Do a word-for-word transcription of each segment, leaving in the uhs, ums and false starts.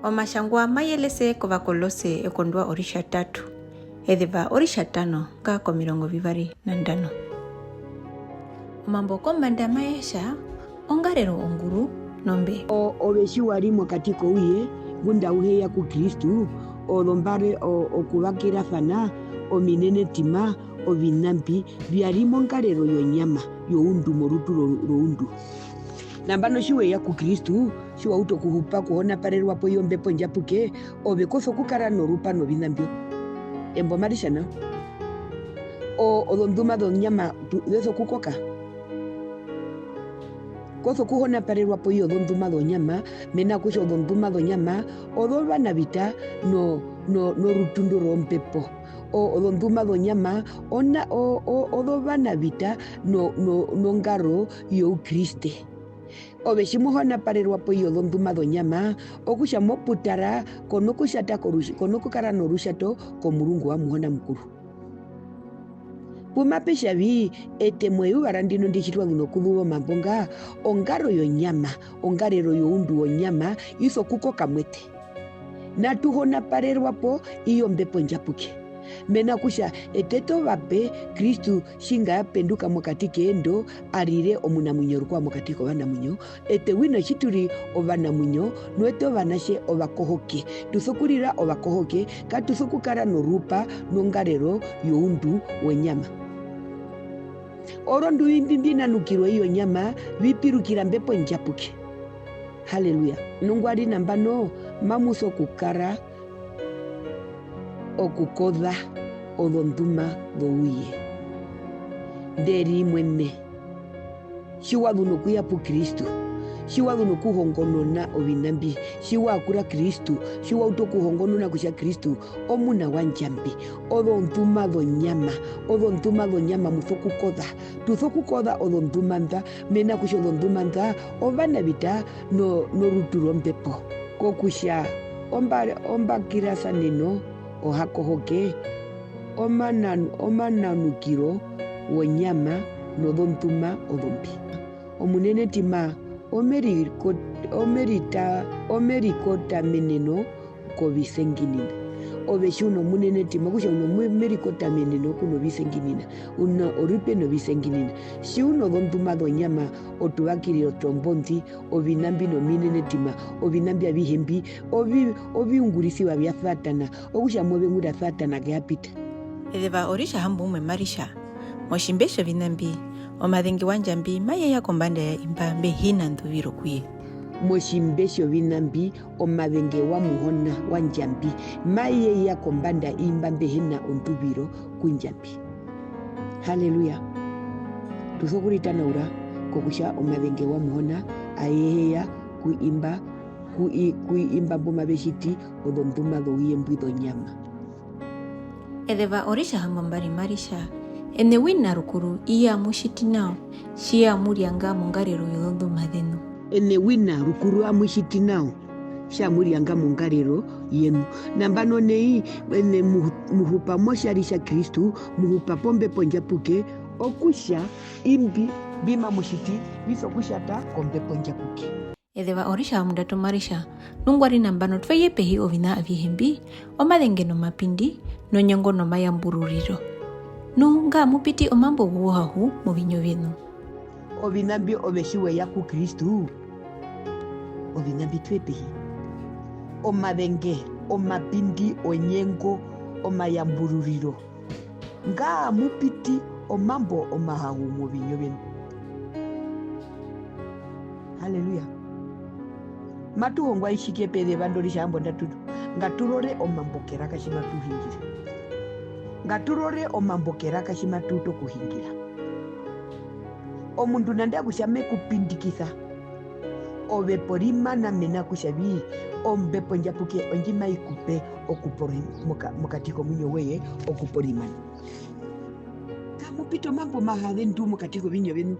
Omatjangwa maye lese kOvakolose ekondwa oritjatatu, ezeva oritjatano nga komirongo vivari na ndano. Omambo kombanda maye tja ongarero onguru nombe. O-, ove tji wa ri mokati kouye, ngunda au hi ya ku Kristu, ozombare o-, okuvakirasana, ominenetima, oviṋa mbi vya ri mongarero yonyama, youndu morutu ro-, roundu. Nambano tji we ya ku Kristu, tji wa utu okuhupa, okuhonaparerwa po i yOmbepo Ndjapuke, ove ko sokukara norupa noviṋa mbyo. Embo mari tja nao. O-, ozonduma zonyama tu-, ze sokukoka. Ko sokuhonaparerwa po i yozonduma zonyama, mena rokutja ozonduma zonyama ozo vanavita no-, no-, norutu ndo rombepo. O-, ozonduma zonyama ona-, o-, o-, ozo vanavita no-, no-, nongaro youkriste. Ove tji mo honaparerwa po i yozonduma zonyama, okutja mo putara, ko nokutjata korutj-, ko nokukara norutjato komurungu wa Muhona Mukuru. Pu mape tja vi, eṱe meyuva randino ndi tji twa zu nokuzuva omambo nga, ongaro yonyama, ongarero youndu wonyama, i sokukoka mu eṱe. Natu honaparerwa po i yOmbepo Ndjapuke. Mena rokutja eṱe tu vape Kristu tjinga a penduka mokati keendo, a rire omunamuinyo rukwao mokati kovanamuinyo, eṱe wina tji tu ri ovanamuinyo, nu eṱe ovanatje ovakohoke. Tu sokurira ovakohoke, katu sokukara norupa nongarero youndu wonyama. Orondu imbi mbi nanukirwa i yonyama, vi pirukira Mbepo Ndjapuke. Haleluya. Nungwari nambano, mamu sokukara okukoza ozonduma zouye. Nde ri mwene, tji wa zu nokuya pu Kristu, tji wa zu nokuhongonona oviṋa mbi, tji wa yakura Kristu, tji wa utu okuhongonona kutja Kristu Omuna wa Ndjambi, ozonduma zonyama, ozonduma zonyama mu sokukoza. Tu sokukoza ozonduma nḓa, mena rokutja ozonduma nḓa, ovanavita no-, norutu rombepo. Kokutja omba-, ombakirasaneno ohakohoke, omanan-, omananukiro wonyama nozonduma ozombi. Omunenetima omeriko-, omerita-, omerikotameneno kovisenginina. Ove tji u nomunenetima, okutja u nomu-, merikotameneno ku novisenginina, u norupe novisenginina. Tji u nozonduma zonyama, otuvakiriro, otrombondi, oviṋa mbi nominenetima, oviṋa mbi avihe mbi, ovi-, oviungurisiwa vya Satana, okutja move ngunda Satana ke ya pita. Ezeva oritjahamboumwe mari tja, motjimbe tjoviṋa mbi, omazenge wa Ndjambi maye ya kombanda ya imba mbe hi na nduviro ku ye. Motjimbe tjoviṋa mbi, omazenge wa Muhona wa Ndjambi maye ya kombanda imba mbe hi na onduviro ku Ndjambi. Haleluya. Tu sokuritanaura kokutja omazenge wa Muhona aye he ya ku imba, ku i-, ku imba mbu mave tjiti ozonduma zouye mbwi zonyama. Ezeva oritjahambombari mari tja, eṋe wina rukuru, iye amu tjiti nao, tji amu rianga mongarero yozonduma zeṋu. Eṋe wina rukuru amu tjiti nao, tji amu rianga mongarero yeṋu. Nambano nai, eṋe mu-, mu hupa motjari tja Kristu, mu hupa pOmbepo Ndjapuke, okutja imbi mbi mamu tjiti vi sokutjata kOmbepo Ndjapuke. Ezeva oritjahambondatu mari tja, nungwari nambano twe ye pehi oviṋa avihe mbi, omazenge nomapindi, nonyengo nomayambururiro. Nu ngaamu piti omambo wohahu movinyo vyeṋu. Oviṋa mbi ove tji we ya ku Kristu, oviṋa mbi twe pehi. Omazenge, omapindi, onyengo, omayambururiro. Ngaamu piti omambo omahahu movinyo vyeṋu. Haleluya. Matu hongwa i tjike pezeva ndo ritjahambondatu? Ngatu rore omambo keraka tji matu hungire. Ngatu rore omambo keraka tji matu utu okuhungira. Omundu nanda kutja me ku pindikisa, ove porimana mena kutja vi, Ombepo Ndjapuke ondji mai ku pe okupori-, moka-, mokati komuinyo woye okuporimana. Kamu pita omambo omahazendu mokati kovinyo vyeṋu.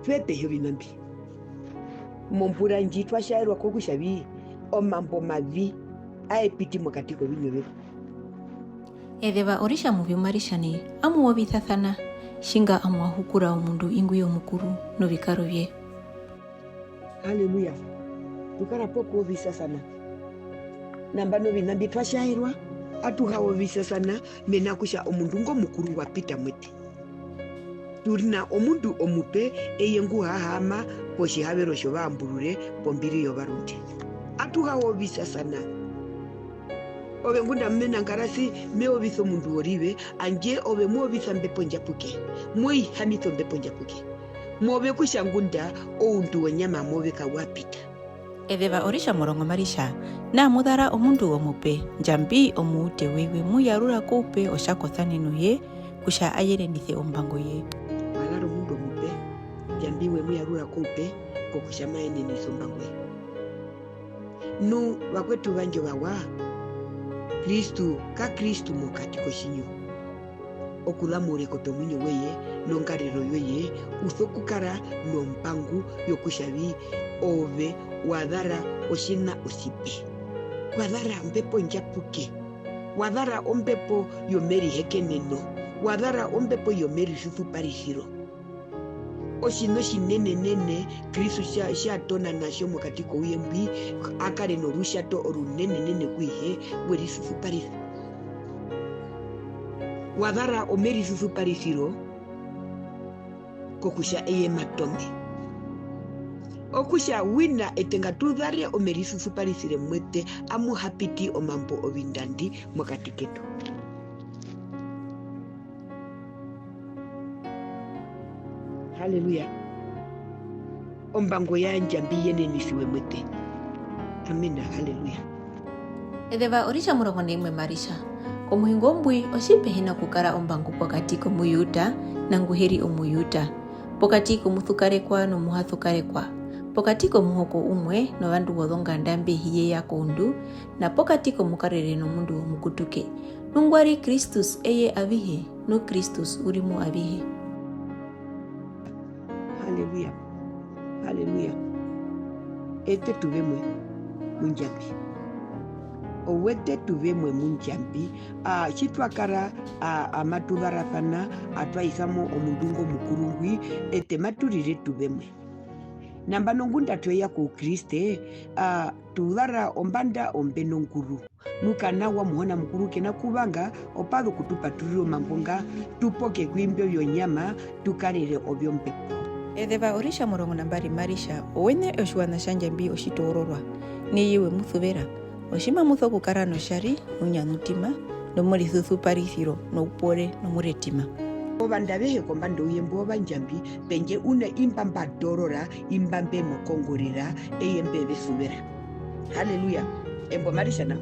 Twe pehi oviṋa mbi. Mombura ndji twa tjaerwa kokutja vi, omambo omavi aye piti mokati kovinyo vyetu. Ezeva oritjamuvyu mari tja nai, amu wovisasana, tjinga amu ahukura omundu ingwi omukuru novikaro vye. Haleluya. Tu kara pokuovisasana. Nambano oviṋa mbi twa tjaerwa, atu ha ovisasana, mena kutja omundu ngo mukuru wa pita mu eṱe. Tu ri na omundu omupe, eye ngu ha haama potjihavero tjovaamburure pombiri yovarundi. Atu ha ovisasana. Ove ngunda amu mena ngarasi, me ovisa omundu worive, andje ove mo ovisa Ombepo Ndjapuke, mo ihamisa Ombepo Ndjapuke. Mo ove kutja ngunda oundu wonyama mo ove kawa pita. Ezeva oritjamurongo mari tja, naamu zara omundu omupe, Ndjambi omuute we we mu yarura koupe otja kosaneno ye, kutja a yenenise ombango ye. Wa zara omundu omupe, Ndjambi we mu yarura koupe kokutja ma yenenise ombango ye. Nu, vakwetu vandje ovawa, Kristu ka Kristu mokati kotjinyo. Okuza mourekoto womuinyo woye nongarero yoye, u sokukara nombango yokutja vi ove wa zara otjiṋa otjipe. Wa zara Ombepo Ndjapuke. Wa zara ombepo yomerihekeneno. Wa zara ombepo yomerisusuparisiro. Otjiṋa otjinenenene Kristu tja, tja tona na tjo mokati kouye mbwi, a kare norutjato orunenenene ku ihe, we risusuparisa. Wa zara omerisusuparisiro kokutja eye ma tome. Okutja wina eṱe ngatu zare omerisusuparisire mu eṱe, amu ha piti omambo ovindandi mokati ketu. Haleluya. Ombango ya Ndjambi i yenenisiwe mu eṱe. Amena. Haleluya. Ezeva oritjamurongo na imwe mari tja, komuhingo mbwi otji pe hi na okukara ombango pokati kOmujuda na ngu he ri Omujuda, pokati komusukarekwa nomuhasukarekwa, pokati komuhoko umwe novandu vozonganda mbe hi ye ya koundu, na pokati komukarere nomundu omukutuke. Nungwari Kristus eye avihe, nu Kristus u ri mu avihe. Haleluya. Haleluya. Eṱe tu vemwe mu Ndjambi. Oweṱe tu vemwe mu Ndjambi. A, tji twa kara, a, amatu zarasana, atwa isa mo omundu ngo mukuru ngwi, eṱe matu rire tu vemwe. Nambano ngunda twe ya koukriste, a, tu zara ombanda ombe nonguru. Nu kana wa Muhona Mukuru ke na kuvanga, opa zu okutupaturura omambo nga, tu poke ku imbyo vyonyama, tu karere ovyombepo. Ezeva oritjamurongo na mbari mari tja, oweṋe otjiwaṋa tja Ndjambi otjitoororwa, neye we mu suvera. Otji mamu sokukara notjari, nounyanutima, nomerisusuparisiro, noupore, nomuretima. Ovandu avehe kombanda youye mbwi ova Ndjambi, pendje u na imba mba toorora, imba mbe mu kongorera, eye mbe ve suvera. Haleluya. Embo mari tja nao.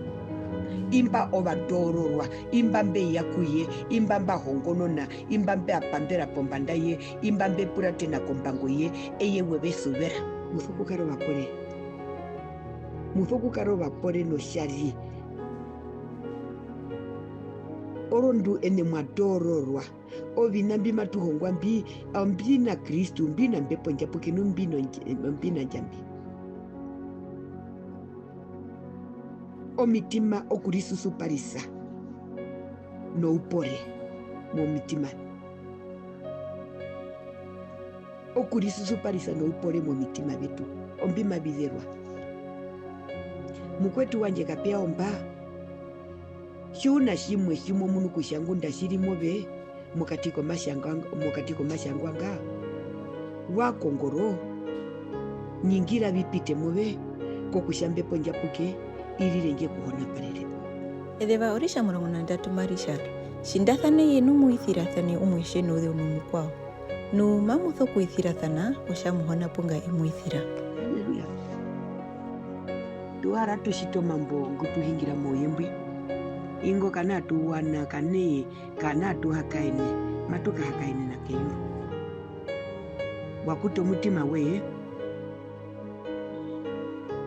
Imba ova toororwa, imba mbe ya ku ye, imba mba hongonona, imba mba pambera pombanda ye, imba mbe puratena kombango ye, eye we ve suvera. Mu sokukara ovapore. Mu sokukara ovapore notjari. Orondu eṋe mwa toororwa. Oviṋa mbi matu hongwa mbi, mbi na Kristu, mbi na Mbepo Ndjapuke, nu mbi no Ndj-, mbi na Ndjambi. Omitima okurisusuparisa noupore momitima. Okurisusuparisa noupore momitima vyetu, ombi mavi zerwa. Mukwetu wandje kape ya omba, tji u na tjimwe tji mo munu kutja ngunda tji ri move, mokati komatjangwa-, mokati komatjangwa nga, wa kongoro, ningira vi pite move, kokutja Mbepo Ndjapuke i rire ndje ku honaparere. Ezeva oritjamurongo na ndatu mari tja, tjindasaneye nu mu isirasane umwe tje nouzeu nomukwao. Nu mamu sokuisirasana, otja Muhona punga e mu isira. Haleluya. Tu hara tu tjite omambo ngu tu hingira mouye mbwi. Ingo kana tu wana, kaneye, kana tu hakaene, matu kahakaenena keyuru. Wa kuta omutima woye,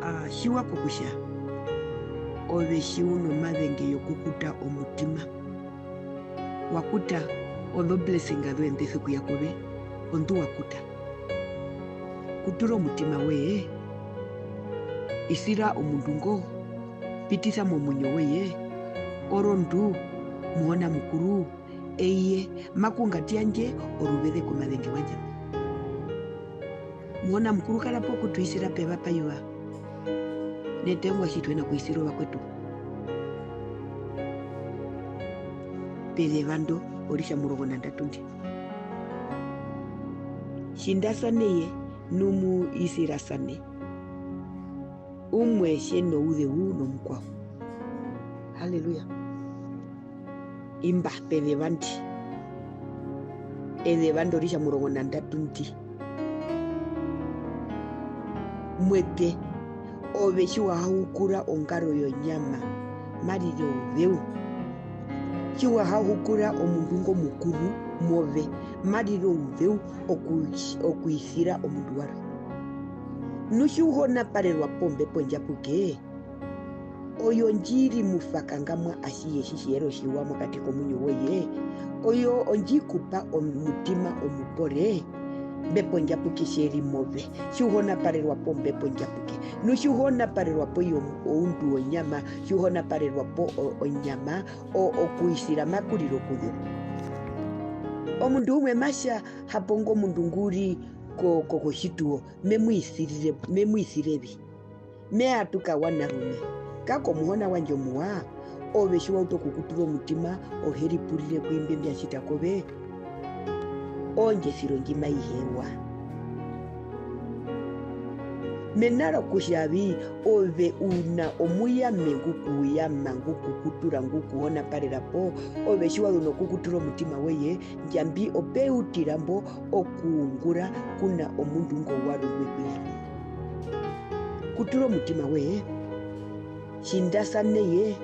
a, tjiwa kokutja ove tji u nomazenge yokukuta omutima. Wa kuta, ozoblessinga zoye nḓe sokuya kove, ondu wa kuta. Kutura omutima woye, isira omundu ngo, pitisa momuinyo woye, orondu Muhona Mukuru, eye ma kungati yandje oruveze komazenge wandje. Muhona Mukuru kara pokutuisira pevapayuva. Nete ongwaye tji tu hi na kuisira ovakwetu? Pezeva ndo oritjamurongo na ndatu ndi. Tjindasaneye nu mu isirasane, umwe tje nouzeu nomukwao. Haleluya. Imba pezeva ndi. Ezeva ndo oritjamurongo na ndatu ndi. Mwete, ove tji wa ha hukura ongaro yonyama, ma rire ouzeu. Tji wa ha hukura omundu ngo mukuru move, ma rire ouzeu oku-, okuisira omundu warwe. Nu tji u honaparerwa po Ombepo Ndjapuke, oyo ndji ri mufaka ngamwa atjihe tji tji yera otjiwa mokati komuinyo woye, oyo ondji ku pa omutima omupore, Mbepo Ndjapuke tje ri move, tji u honaparerwa po Mbepo Ndjapuke. Nu tji u honaparerwa po iyo oundu wonyama, tji u honaparerwa po o-, onyama, o-, okuisira ma kurire okuzeu. Omundu umwe ma tja hapo ngo omundu ngu ri ko-, ko-, kotjituwo, me mu isirire, me mu isire vi. Me atuka wanarume, kako muhona wandje omuwa, ove tji wa utu okukutura omutima, o he ripurire ku imbi mbya tjita kove? Ondjesiro ndji mai hewa. Mena rokutja vi, ove u na omuyame ngu ku yama, ngu ku kutura, ngu ku honaparera po, ove tji wa zu nokukutura omutima woye, Ndjambi ope utira mbo okuungura ku na omundu ngo warwe ngwe ku yamene. Kutura omutima woye, tjindasaneye,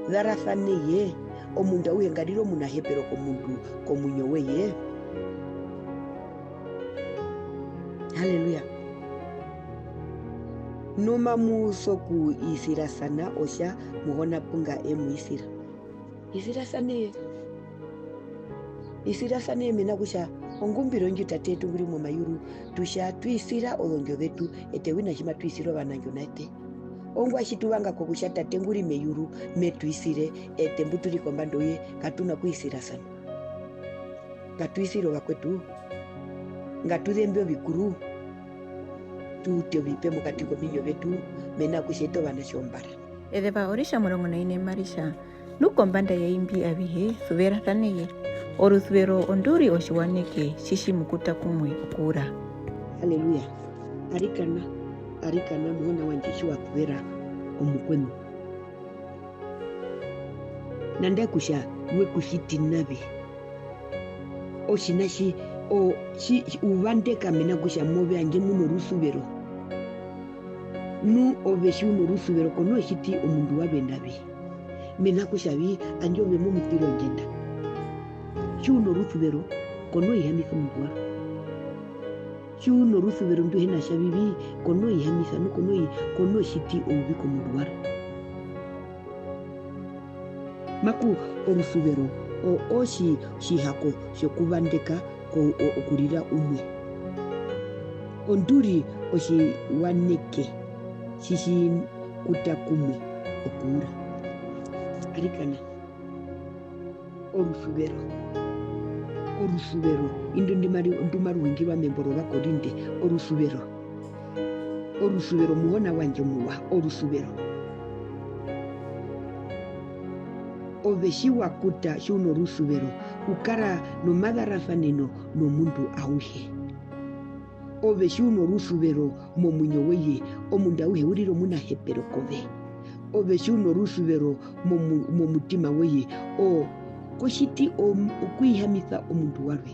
zarasaneye, omundu auhe nga rire omunahepero komundu komuinyo woye. Haleluya. Nu mamu sokuisirasana otja muhona punga e mu isira. Isirasaneye. Isirasaneye mena rokutja ongumbiro ndji Tate yetu ngu ri momayuru, tu tja tu isira ozondjo zetu, eṱe wina tji matu isire ovanandjo na eṱe. Ongwaye tji tu vanga kokutja Tate ngu ri meyuru me tu isire, eṱe mbu tu ri kombanda youye, katu na kuisirasana. Ngatu isire ovakwetu, ngatu zembi ovikuru, tu ute ovipe mokati kominyo vyetu, mena rokutja eṱe ovanatje ombara. Ezeva oritjamurongo na ine mari tja, nu kombanda yaimbi avihe, suverasaneye. Orusuvero ondu ri otjiwaneke tji tji mu kuta kumwe okuura. Haleluya. Arikana, arikana, muhona wandje, tji wa suvera omukweṋu. Nandarire kutja we ku tjiti navi. Otjiṋa tji, o, tji, tji, u vandeka mena rokutja move handje mu norusuvero. Nu ove tji u norusuvero ko noo tjiti omundu warwe navi. Mena rokutja vi, handje ove mo mu ṱire ondjenda. Tji u norusuvero, ko noo hihamisa omundu warwe. Tji u norusuvero ndu hi na tja vivi, ko noo hihamisa, nu ko noo hi-, ko noo tjiti ouvi komundu warwe. Maku orusuvero o-, otji-, otjihako tjokuvandeka ko-, o-, okurira umwe. Ondu ri otjiwaneke tji tji kuta kumwe okuura. Arikana. Orusuvero. Orusuvero. Indu ndi mari-, ndu maru hungirwa membo rOvakorinte. Orusuvero. Orusuvero, muhona wandje omuwa, orusuvero. Ove tji wa kuta, tji u norusuvero, u kara nomazarasaneno nomundu auhe. Ove tji u norusuvero momuinyo woye, omundu auhe u rira omunahepero kove. Ove tji u norusuvero momu-, momutima woye, o-, ko tjiti om-, okuhihamisa omundu warwe.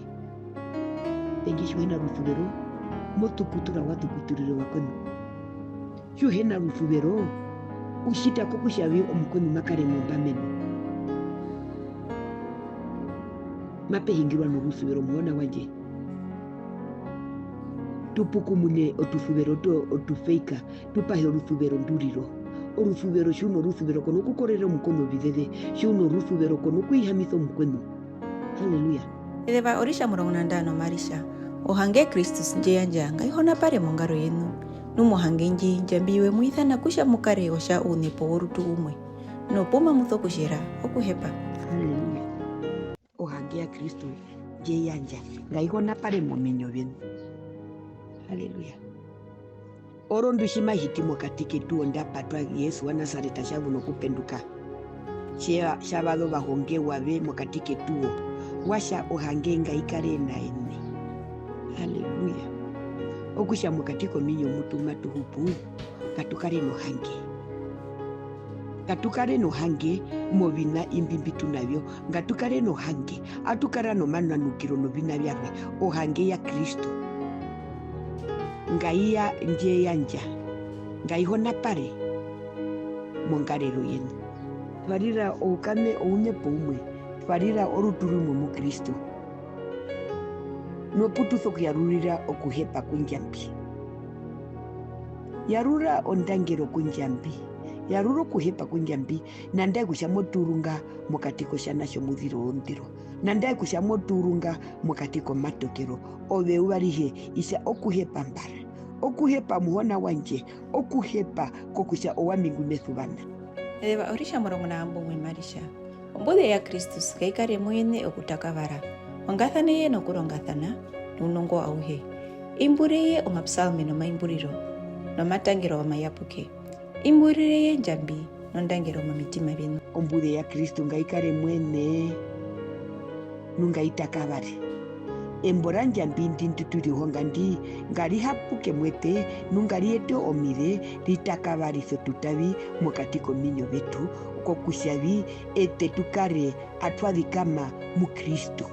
Pendje tji u hi na rusuvero, mo tukutura, wa tukuturire ovakweṋu. Tji u hi na rusuvero, u tjita kokutja vi omukweṋu ma kare nombameno. Mape hingirwa norusuvero, muhona wandje. Tu pukumune otusuvero otu-, otufeika, tu pahe orusuvero ndu ri ro. Orusuvero, tji u norusuvero ko nokukorera omukweṋu ovizeze, tji u norusuvero ko nokuhihamisa omukweṋu. Haleluya. Ezeva oritjamurongo na ndano mari tja, ohange ya Kristus ndje yandja ngai honapare mongaro yeṋu. Nu mohange ndji, Ndjambi we mu isana kutja mu kare otja ounepo worutu umwe. Nu opu mamu sokutjera okuhepa. Haleluya. Ohange ya Kristu ndje yandja, ngai honapare mominyo vyeṋu. Haleluya. Orondu tji ma hiti mokati ketu, onda patwa, Jesu wa Nasareta tja zu nokupenduka. Tje-, tja vaza ovahongewa ve mokati ketu wo, wa tja ohange ngai kare na eṋe. Haleluya. Okutja mokati kominyo mu tu matu hupu, ngatu kare nohange. Ngatu kare nohange moviṋa imbi mbi tu na vyo. Ngatu kare nohange. Atu kara nomananukiro noviṋa vyarwe. Ohange ya Kristu. Ngai ya ndje yandja. Ngai honapare mongarero yeṋu. Twa rira oukame ouṋe poumwe. Twa rira orutu rumwe mu Kristu. Nu opu tu sokuyarurira okuhepa ku Ndjambi. Yarura ondangero ku Ndjambi. Yarura okuhepa ku Ndjambi. Nandarire kutja mo tuurunga mokati kotjana tjomuziro wondiro. Nandarire kutja mo tuurunga mokati komatokero. Ove eyuva arihe isa okuhepa mbara. Okuhepa Muhona wandje. Okuhepa kokutja owami ngu me suvana. Ezeva oritjamurongo na hamboumwe mari tja, ombuze ya Kristus ngai kare mu eṋe okutakavara. Ongasaneye nokurongasana nounongo auhe. Imbureye omapsalme nomaimburiro, nomatangero omayapuke. Imbureye Ndjambi nondangero momitima vyeṋu. Ombuze ya Kristu ngai kare mu eṋe, nu ngai takavare. Embo ra Ndjambi ndi ndi tu rihonga ndi, ngari hapuke mu eṱe, nu ngari yete omize, ri takavarise otutavi mokati kominyo vyetu, kokutja vi eṱe tu kare atwa zikama mu Kristu.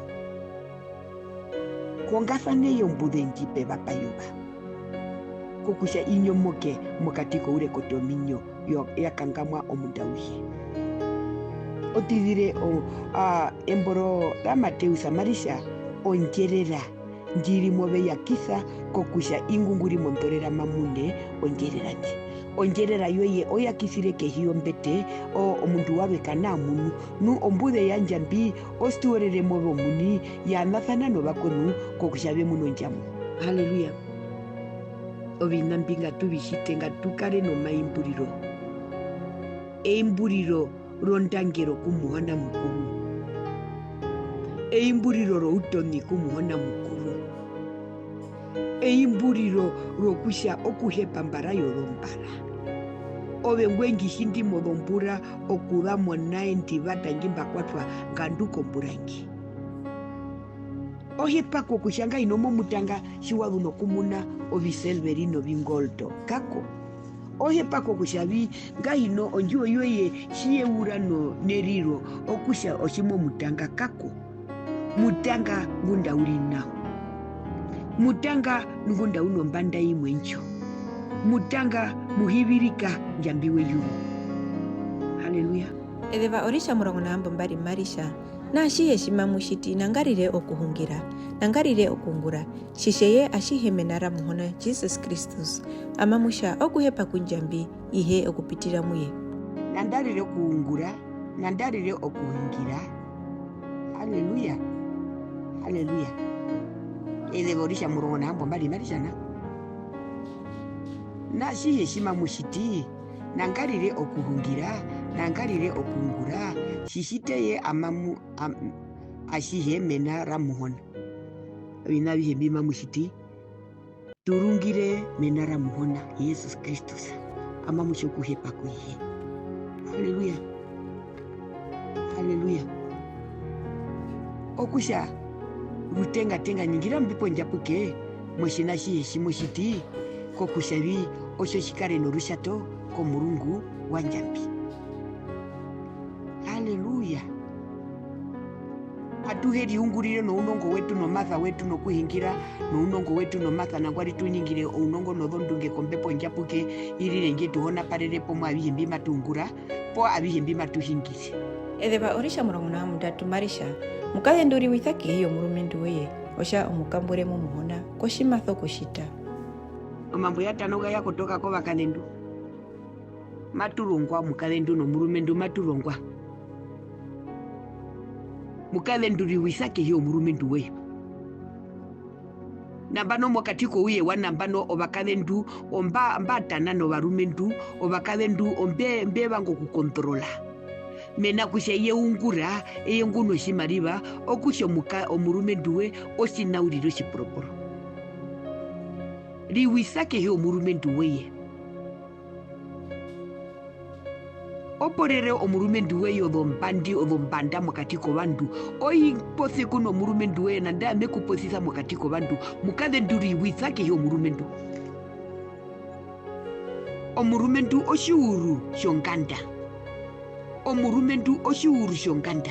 Hongasaneye ombuze ndji pevapayuva, kokutja i nyomoke mokati kourekoto wominyo yo-, ya kangamwa omundu auhe. Otizire o-, a, embo ro-, ra Mateus mari tja, ondjerera ndji ri move ya kisa kokutja ingwi ngu ri mondorera ma mune ondjerera ndji. Ondjerera yoye o ya kisire kehi yombete, o-, omundu warwe kanaa munu. Nu ombuze ya Ndjambi o situurire move omuini, yanasana novakweṋu kokutja ve mune ondjamo. Haleluya. Oviṋa mbi ngatu vi tjite, ngatu kare nomaimburiro. Eimburiro rondangero ku Muhona Mukuru. Eimburiro routoni ku Muhona Mukuru. Eimburiro rokutja okuhepa mbara yozombara. Ove ngwe ndji tjindi mozombura okuza mo ninety vata ndji mba kwatwa nga ndu kombura ndji. O hepa kokutja ngahino mo mu tanga tji wa zu nokumuna oviselveri novingoldo? Kako. O hepa kokutja vi ngahino ondjiwo yoye tji ye ura no-, neriro okutja otji mo mu tanga? Kako. Mu tanga ngunda u ri nao. Mu tanga ngunda u nombanda imwe ndjo. Mu tanga mu hivirika Ndjambi weyuru. Haleluya. Ezeva oritjamurongo na hambombari mari tja, na atjihe tji mamu tjiti, nangarire okuhungira, nangarire okuungura, tjitjeye atjihe mena ra Muhona Jesus Kristus, amamu tja okuhepa ku Ndjambi ihe okupitira mu ye. Nandarire okuungura, nandarire okuhungira. Haleluya. Haleluya. Ezeva oritjamurongo na hambombari mari tja nao. Na atjihe tji mamu tjiti, nangarire okuhungira, nangarire okuungura, tjitjeye amamu-, am-, atjihe mena ra Muhona. Oviṋa avihe mbi mamu tjiti, tuurungire mena ra Muhona Jesus Kristus, amamu tja okuhepa ku ihe. Haleluya. Haleluya. Okutja, rutenga-tenga, ningira Ombepo Ndjapuke motjiṋa atjihe tji mo tjiti, kokutja vi otjo tji kare norutjato komurungu wa Ndjambi. Haleluya. Atuhe riungurire nounongo wetu nomasa wetu nokuhungira nounongo wetu nomasa, nangwari tu ningire ounongo nozondunge kOmbepo Ndjapuke i rire ndji tu honaparere po mu avihe mbi matu ungura, poo avihe mbi matu hungire. Ezeva oritjamurongo na hamundatu mari tja, mukazendu riwisa kehi yomurumendu woye, otja omukambure mu Muhona, kotji ma sokutjita. Omambo ya tanauka ya kotoka kovakazendu. Matu rongwa omukazendu nomurumendu, matu rongwa. Mukazendu riwisa kehi yomurumendu woye. Nambano mokati kouye wa nambano, ovakazendu omba-, mba tana novarumendu, ovakazendu ombe-, mbe vanga okukondorola. Mena kutja eye ungura, eye ngu notjimariva, okutja omuka-, omurumendu we otjiṋa uriri otjiporoporo. Riwisa kehi omurumendu woye. O porere omurumendu woye ozombandi, ozombanda mokati kovandu. O i posi ku nomurumendu woye, nanda ame ku posisa mokati kovandu. Mukazendu, riwisa kehi omurumendu. Omurumendu otjiuru tjonganda. Omurumendu otjiuru tjonganda.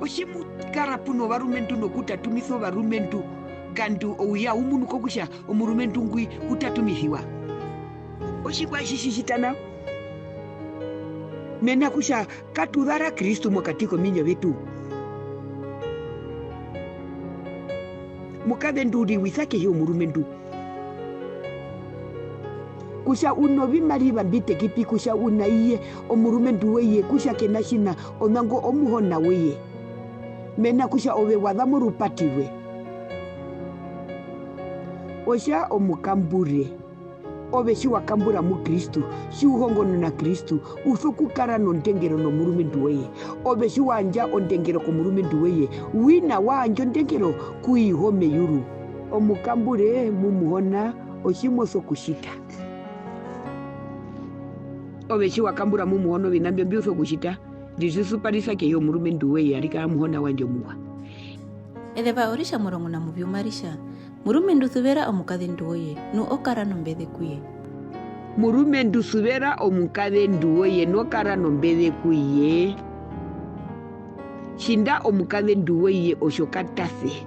Otji mu kara pu novarumendu nokutatumisa ovarumendu, ngandu ouye au munu kokutja omurumendu ngwi u tatumisiwa. Otjikwaye tji tji tjita nao? Mena kutja katu zara Kristu mokati kominyo vyetu. Mukazendu, riwisa kehi omurumendu. Kutja u novimariva mbi teki pi, kutja u na iye, omurumendu woye, kutja ke na tjiṋa, onango omuhona woye. Mena kutja ove wa za morupati rwe. Otja omukambure. Ove tji wa kambura mu Kristu, tji u hongonona Kristu, u sokukara nondengero nomurumendu woye. Ove tji wa yandja ondengero komurumendu woye, wina wa yandja ondengero ku Iho meyuru. Omukambure mu Muhona, otji mo sokutjita. Ove tji wa kambura mu Muhona oviṋa mbyo mbi u sokutjita, ririsuparisa kehi omurumendu woye, arikana Muhona wandje omuwa. Ezeva oritjamurongo na muvyu mari tja, Murumendu, suvera omukazendu woye, nu o kara nombeze ku ye. Murumendu, suvera omukazendu woye, nu o kara nombeze ku ye. Tjinda omukazendu woye otjokatase.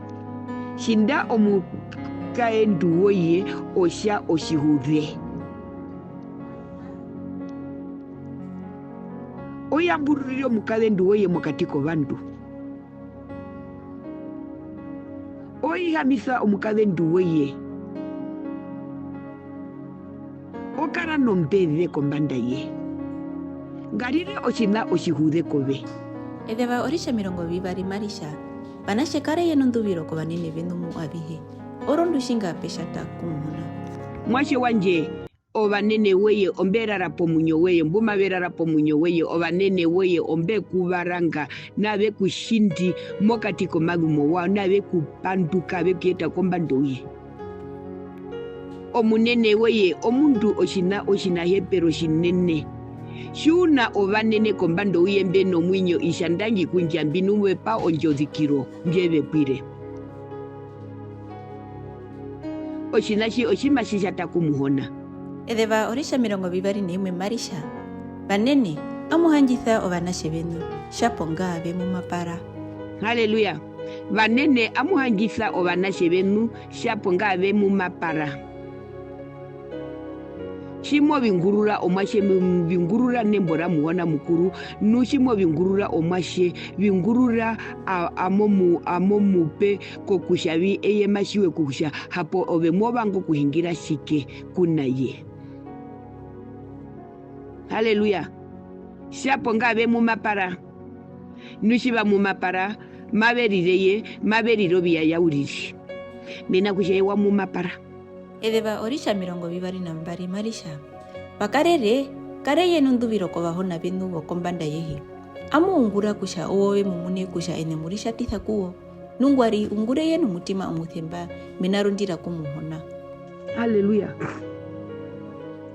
Tjinda omukazendu woye otja otjihuze. O yambururire omukazendu woye mokati kovandu. O hihamisa omukazendu woye. O kara nombeze kombanda ye. Nga rire otjiṋa otjihuze kove. Ezeva oritjamirongo vivari mari tja, vanatje, kareye nonduviro kovanene veṋu mu avihe. Orondu tjinga pe tjata ku Muhona. Muatje wandje, ovanene woye ombe rara pomuinyo woye, mbu mave rara pomuinyo woye, ovanene woye ombe ku varanga, nave ku tjindi mokati komazumo wawo, nave ku panduka, ave ku yeta kombanda ouye. Omunene woye omundu otjiṋa, otjinahepero tjinene. Tji u na ovanene kombanda ouye mbe nomuinyo, itja ndangi ku Ndjambi nu ve pa ondjozikiro mbye ve pwire. Otjiṋa tji, otji matji tjata ku Muhona. Ezeva oritjamirongo vivari na imwe mari tja, vanene, amu handjisa ovanatje veṋu, tjapo nga ve mu mapara. Haleluya. Vanene, amu handjisa ovanatje veṋu, tjapo nga ve mu mapara. Tji mo vingurura omuatje, mu vingurura nembo ra Muhona Mukuru, nu tji mo vingurura omuatje, vingurura a-, amo mu-, amo mu pe kokutja vi eye ma tjiwe kutja hapo ove mo vanga okuhingira tjike ku na ye. Haleluya. Tjapo nga ve mu mapara. Nu tji va mu mapara, mave rire ye, mave rire oviyaya uriri. Mena kutja eye wa mu mapara. Ezeva oritjamirongo vivari na mbari mari tja, vakarere, kareye nonduviro kovahona veṋu vokombanda yehi. Amu ungura kutja owo ve mu mune kutja eṋe mu ritjatisa ku wo. Nungwari, ungureye nomutima omusemba, mena rondira ku Muhona. Haleluya.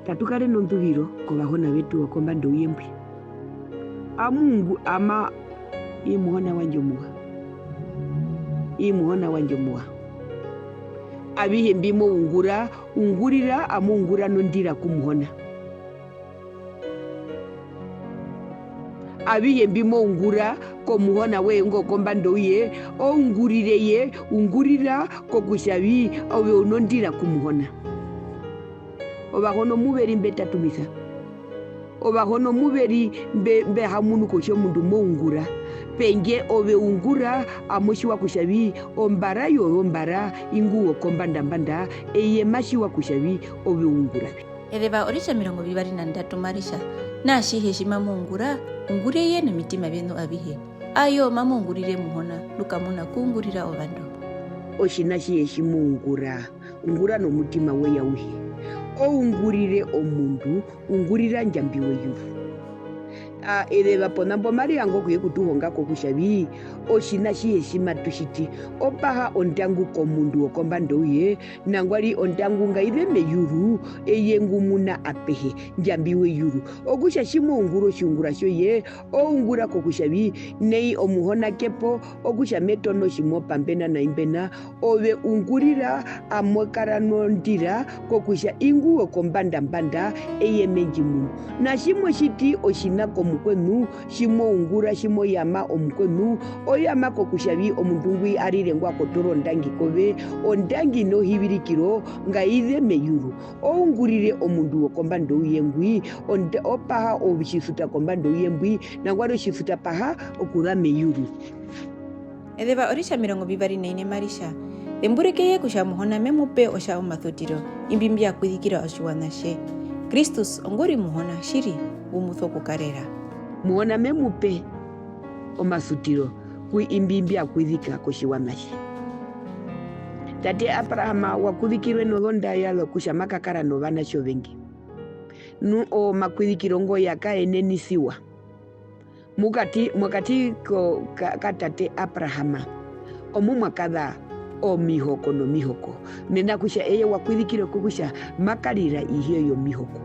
Katu kare nonduviro kovahona vetu vokombanda ouye mbwi. Amu ungu-, ama, ii Muhona wandje omuwa. Ii Muhona wandje omuwa. Avihe mbi mo ungura, ungurira, amu ungura nondira ku Muhona. Avihe mbi mo ungura komuhona woye ngo kombanda ouye, o ungurire ye, ungurira kokutja vi ove u nondira ku Muhona. Ovahona omuveri mbe tatumisa. Ovahona omuveri mbe, mbe ha munu kutja omundu mo ungura. Pendje ove ungura, amo tjiwa kutja vi ombara yove ombara ingu wokombandambanda, eye ma tjiwa kutja vi ove u ungura vi. Ezeva oritja omirongo vivari na ndatu mari tja, na atjihe tji mamu ungura, ungureye nomitima vyeṋu avihe. Ayo, mamu ungurire Muhona, nu kamu na kuungurira ovandu. Otjiṋa atjihe tji mo ungura, ungura nomutima woye auhe. O ungurire omundu, ungurira Ndjambi weyuru. A ezeva ponambo mari vanga okuye kutuhonga kokutja vi, otjiṋa atjihe tji matu tjiti, opaha ondangu komundu wokombanda ouye, nangwari ondangu ngai ze meyuru, eye ngu muna apehe, Ndjambi weyuru. Okutja tji mo ungura otjiungura tjoye, o ungura kokutja vi, nai omuhona ke po, okutja me tono tji mo pa mbena nai mbena, ove ungurira, amo kara nondira kokutja ingwi wokombandambanda eye me ndji munu. Na tji mo tjiti otjiṋa komukweṋu, tji mo ungura, tji mo yama omukweṋu, o yama kokutja vi omundu ngwi arire ngwa kotora ondangi kove, ondangi nohivirikiro ngai ze meyuru. O ungurire omundu wokombanda ouye ngwi, onda-, opaha otjisuta kombanda ouye mbwi, nangwari otjisuta paha okuza meyuru. Ezeva oritja mirongo vivari na ine mari tja, zemburukeya kutja Muhona me mu pe otja omasutiro, imbi mbya kwizikira otjiwaṋa tje. Kristus ongu ri Muhona tjiri, ngu mu sokukarera. Muhona me mu pe omasutiro ku imbi mbya kwizika kotjiwaṋa tje. Tate Abrahama wa kwizikirwe nozondayazo kutja ma kakara novanatje ovengi. Nu omakwizikiro ngo ya kaenenisiwa. Mokati, mokati ko, ka, ka tate Abrahama, omo mwa kaza omihoko nomihoko. Mena kutja eye wa kwizikirwe kokutja ma karira ihe yomihoko.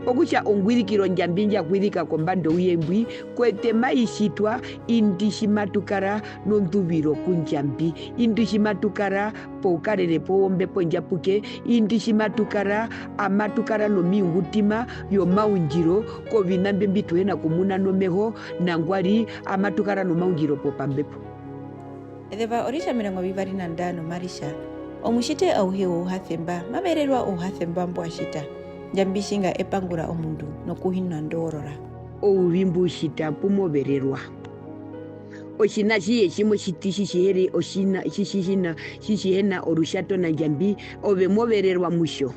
Okutja ongwizikiro Ndjambi ndja kwizika kombanda ouye mbwi, kuete mai tjitwa indi tji matu kara nonduviro ku Ndjambi, indi tji matu kara poukarere pOmbepo Ndjapuke, indi tji matu kara, amatu kara nomiungutima yomaundjiro koviṋa mbyo mbi tu hi na kumuna nomeho, nangwari amatu kara nomaundjiro popambepo. Ezeva oritja mirongo vivari na ndano mari tja, omutjite auhe wouhasemba ma vererwa ouhasemba mbwa tjita. Ndjambi tjinga e pangura omundu nokuhinandoorora. Ouvi mbu tjita pu mo vererwa. Otjiṋa atjihe tji mo tjiti tji tji he ri otjiṋa, tji tji hi na, tji tji hi na orutjato na Ndjambi, ove mo vererwa mu tjo.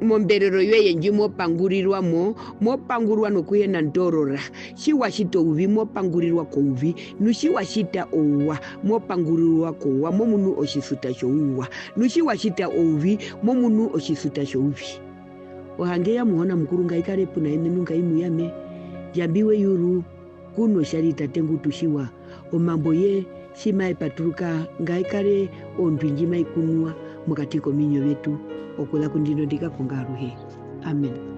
Momberero yoye ndji mo pangurirwa mo, mo pangurwa nokuhena ndoorora. Tji wa tjita ouvi, mo pangurirwa kouvi. Nu tji wa tjita ouwa, mo pangurirwa kouwa, mo munu otjisuta tjouwa. Nu tji wa tjita ouvi, mo munu otjisuta tjouvi. Ohange ya Muhona Mukuru ngai kare puna eṋe nu ngai mu yame. Ndjambi weyuru, kuno tjari Tate ngu tu tjiwa, omambo ye tji mae paturuka, ngai kare ondwi ndji mai kunwa mokati kominyo vyetu, okuza ku ndino ndi kakonga aruhe. Amen.